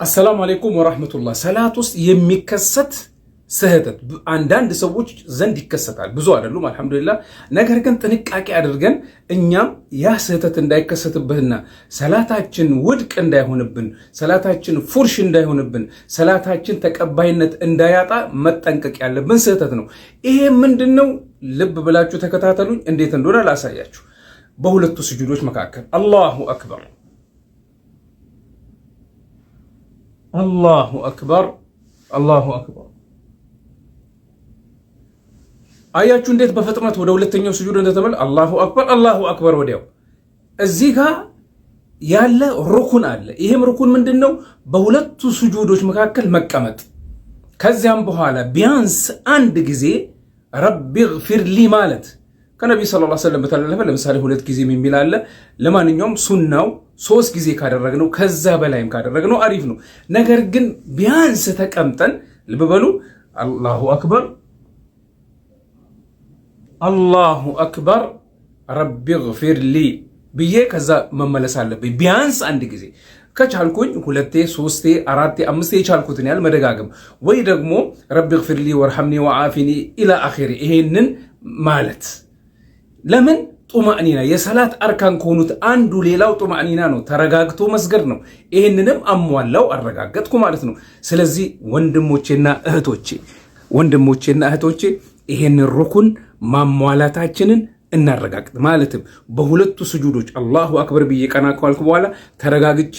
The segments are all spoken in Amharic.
السلام عليكم ورحمة الله። ሰላት ውስጥ የሚከሰት ስህተት አንዳንድ ሰዎች ዘንድ ይከሰታል። ብዙ አይደሉም الحمد لله። ነገር ግን ጥንቃቄ አድርገን እኛም ያ ስህተት እንዳይከሰትብንና ሰላታችን ውድቅ እንዳይሆንብን፣ ሰላታችን ፉርሽ እንዳይሆንብን፣ ሰላታችን ተቀባይነት እንዳያጣ መጠንቀቅ ያለብን ስህተት ነው። ይሄ ምንድን ነው? ልብ ብላችሁ ተከታተሉኝ። እንዴት እንደሆነ ላሳያችሁ። በሁለቱ ስጁዶች መካከል الله أكبر الله أكبر الله أكبر። አያችሁ እንዴት በፍጥነት ወደ ሁለተኛው ስጁድ እንደተመለ الله أكبر الله أكبر። ወዲያው እዚህ ጋር ያለ ሩኩን አለ። ይሄም ሩኩን ምንድን ነው? በሁለቱ ስጁዶች መካከል መቀመጥ፣ ከዚያም በኋላ ቢያንስ አንድ ጊዜ رب اغفر لي ማለት ከነቢ صلى الله عليه وسلم በተላለፈ ለምሳሌ ሁለት ጊዜ የሚል አለ። ለማንኛውም ሱናው ሶስት ጊዜ ካደረግነው ከዛ በላይም ካደረግነው አሪፍ ነው። ነገር ግን ቢያንስ ተቀምጠን ልብ በሉ الله أكبر الله أكبر رب اغفر لي ብዬ ከዛ መመለስ አለብኝ ቢያንስ አንድ ጊዜ ከቻልኩኝ ሁለቴ፣ ሶስቴ፣ አራቴ፣ አምስቴ የቻልኩትን ያህል መደጋገም ወይ ደግሞ رب اغفر لي وارحمني وعافني إلى آخره ይሄንን ማለት ለምን ጡማእኒና የሰላት አርካን ከሆኑት አንዱ ሌላው ጡማእኒና ነው፣ ተረጋግቶ መስገድ ነው። ይህንንም አሟላው አረጋገጥኩ ማለት ነው። ስለዚህ ወንድሞቼና እህቶቼ ይሄንን ሩኩን ማሟላታችንን እናረጋግጥ። ማለትም በሁለቱ ስጁዶች الله أكبر ብዬ ቀና ካልኩ በኋላ ተረጋግቼ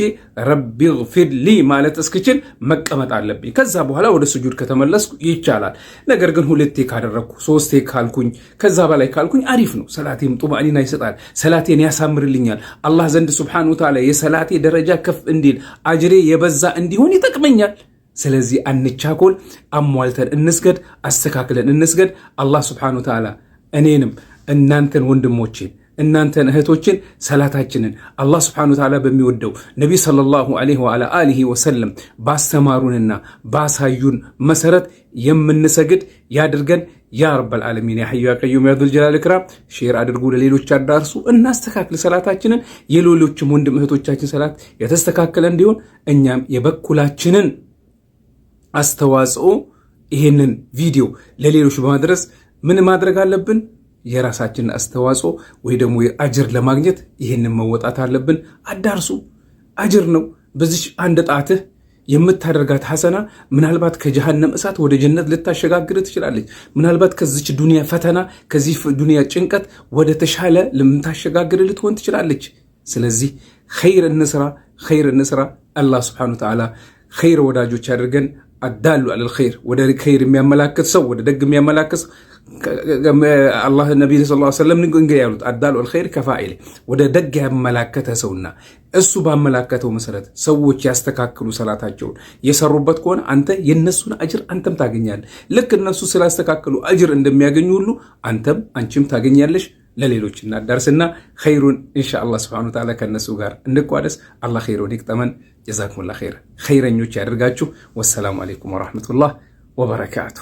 رب اغفر لي ማለት እስክችል መቀመጥ አለብኝ። ከዛ በኋላ ወደ ስጁድ ከተመለስኩ ይቻላል። ነገር ግን ሁለቴ ካደረግኩ ሶስቴ ካልኩኝ ከዛ በላይ ካልኩኝ አሪፍ ነው። ሰላቴም ጡማኒና ይሰጣል። ሰላቴን ያሳምርልኛል። አላህ ዘንድ سبحانه وتعالى የሰላቴ ደረጃ ከፍ እንዲል አጅሬ የበዛ እንዲሆን ይጠቅመኛል። ስለዚህ አንቻኮል፣ አሟልተን እንስገድ፣ አስተካክለን እንስገድ። አላህ سبحانه وتعالى እኔንም እናንተን ወንድሞቼን እናንተን እህቶችን ሰላታችንን አላህ سبحانه وتعالى በሚወደው ነቢ صلى الله عليه وعلى آله وسلم ባስተማሩንና ባሳዩን መሰረት የምንሰግድ ያድርገን። يا رب العالمين يا حي يا قيوم يا ذا الجلال والإكرام። Share አድርጉ፣ ለሌሎች አዳርሱ። እናስተካክል ሰላታችንን። የሌሎችም ወንድም እህቶቻችን ሰላት የተስተካከለ እንዲሆን እኛም የበኩላችንን አስተዋጽኦ ይሄንን ቪዲዮ ለሌሎች በማድረስ ምን ማድረግ አለብን? የራሳችንን አስተዋጽኦ ወይ ደግሞ አጅር ለማግኘት ይህንን መወጣት አለብን። አዳርሱ፣ አጅር ነው። በዚች አንድ ጣትህ የምታደርጋት ሐሰና ምናልባት ከጀሃነም እሳት ወደ ጀነት ልታሸጋግር ትችላለች። ምናልባት ከዚች ዱንያ ፈተና ከዚህ ዱንያ ጭንቀት ወደ ተሻለ ልምታሸጋግር ልትሆን ትችላለች። ስለዚህ ኸይር እንስራ፣ ኸይር እንስራ። አላህ سبحانه وتعالى ኸይር ወዳጆች ያደርገን። الدال على الخير ወደ ኸይር የሚያመላክት ሰው ወደ ደግ የሚያመላክት ሰው አላህ ነቢ صلى الله عليه وسلم እንግዲህ ያሉት الدال على الخير كفاعله ወደ ደግ ያመላከተ ሰውና እሱ ባመላከተው መሰረት ሰዎች ያስተካክሉ ሰላታቸውን የሰሩበት ከሆነ አንተ የነሱን አጅር አንተም ታገኛለህ። ልክ እነሱ ስላስተካከሉ አጅር እንደሚያገኙ ሁሉ አንተም አንቺም ታገኛለሽ። ለሌሎች እናዳርስና ኸይሩን إن شاء الله سبحانه وتعالى ከነሱ ጋር እንቋደስ። አላህ ኸይሩን ይቅጠመን። جزاكم الله خير። ኸይረኞች ያደርጋችሁ። والسلام عليكم ورحمة الله وبركاته።